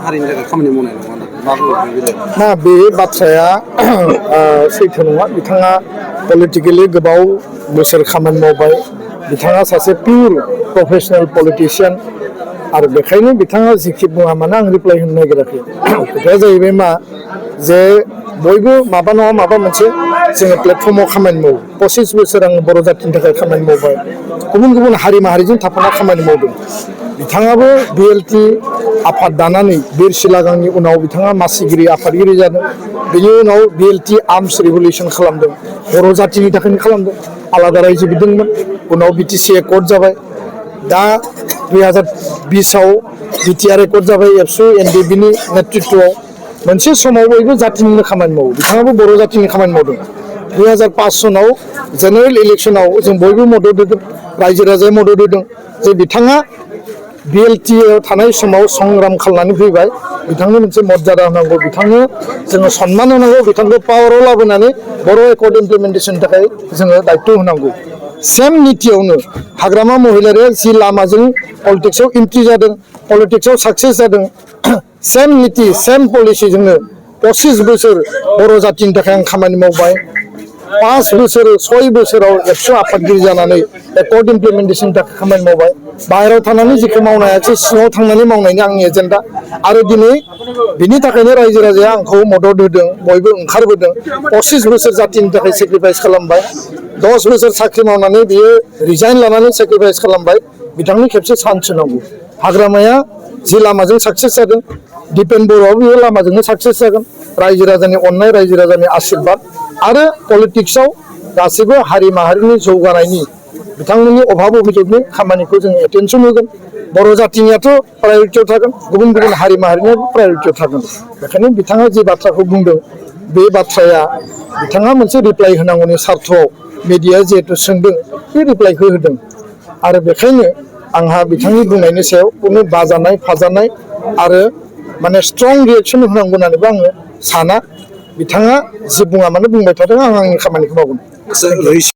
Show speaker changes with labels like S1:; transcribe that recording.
S1: हारिनि थाखाय खामानि मावनाय नङा
S2: ना बे बाथ्राया सैथो नङा। बिथाङा पलिटिकेलि गोबाव बोसोर खामानि मावबाय। बिथाङा सासे पियर प्रफेसनेल पलिटिशियान आरो बेखायनो बिथाङा जिखि बुङा मानो आं रिप्लाइ होनो नागिराखै। खोथाया जाहैबाय मा जे बयबो माबा नङा माबा मोनसे जोङो प्लेटफर्माव खामानि मावो। 25 बोसोर आं बर' जातिनि थाखाय खामानि मावबाय। गुबुन गुबुन हारि माहारिजों थाफाना खामानि मावदों। बिथाङाबो बिएलटि आफाद दानानै बिरसिला गांनि उनाव बिथाङा मासिगिरि आफादगिरि जादों। बिनि उनाव बिएलटि आर्मस रिभलिउसन खालामदों। बर' जातिनि थाखायनो खालामदों। आलादा रायजो बिदोंमोन। उनाव बिटिसि एकर्ड जाबाय। दा 2020आव बिटिआर एकर्ड जाबाय एबसु एनडिएफबिनि नेतृत्वआव। मोनसे समाव बयबो जातिनिनो खामानि मावो। बिथाङाबो बर' जातिनि खामानि मावदों। 2005 सनाव जेनेरेल इलेक्सनाव जों बयबो मदद होदों। रायजो राजाया मदद होदों जे बिथाङा बिएलटिआव थानाय समाव संग्राम खालामनानै फैबाय। बिथांनो मोनसे मर्यादा होनांगौ। बिथांनो जोङो सनमान होनांगौ। बिथांखौ पावाराव लाबोनानै बर' एकर्ड इमप्लिमेन्टेसननि थाखाय जोङो दायित्व होनांगौ। सेम नितियावनो हाग्रामा महिलारिया जि लामाजों पलिटिक्सआव एन्ट्रि जादों, पलिटिक्सआव साक्सेस जादों, सेम निति सेम पलिसिजोंनो 25 बोसोर बर' जातिनि थाखाय आं खामानि मावबाय। 5 बोसोर 6 बोसोराव एबसु आफादगिरि जानानै एकर्ड इमप्लिमेन्टेसननि थाखाय खामानि मावबाय। बाहेरायाव थानानै जिखौ मावनो हायासै सिङाव थांनानै मावनायनि आंनि एजेन्डा। आरो दिनै बिनि थाखायनो रायजो राजाया आंखौ मदद होदों। बयबो ओंखारबोदों। 25 बोसोर जातिनि थाखाय सेक्रिफाइस खालामबाय। 10 बोसोर साख्रि मावनानै बियो रिजाइन लानानै सेक्रिफाइस खालामबाय। बिथांनि खेबसे चान्स होनांगौ। हाग्रामाया जि लामाजों साक्सेस जादों, दिपेन बर'आबो बे लामाजोंनो साक्सेस जागोन। रायजो राजानि अननाय, रायजो राजानि आशीर्बाद आरो पलिटिक्सआव गासैबो हारि माहारिनि जौगानायनि बिथांमोननि अभाब अभिजोगनि खामानिखौ जों एटेनसन होगोन। बर' जातिनियाथ' प्रायरिटियाव थागोन। गुबुन गुबुन हारि माहारिनियाबो प्रायरिटियाव थागोन। बेखायनो बिथाङा जे बाथ्राखौ बुंदों बे बाथ्राया बिथाङा मोनसे रिप्लाइ होनांगौनि सार्थआव मिडिया जिहेतु सोंदों बे रिप्लाइखौ होदों। आरो बेखायनो आंहा बिथांनि बुंनायनि सायाव कुनु बाजानाय फाजानाय आरो माने स्ट्रं रिएक्सन होनांगौ होननानैबो आङो साना। बिथाङा जि बुङा मानो बुंबाय थादों। आं आंनि खामानिखौ मावगोन।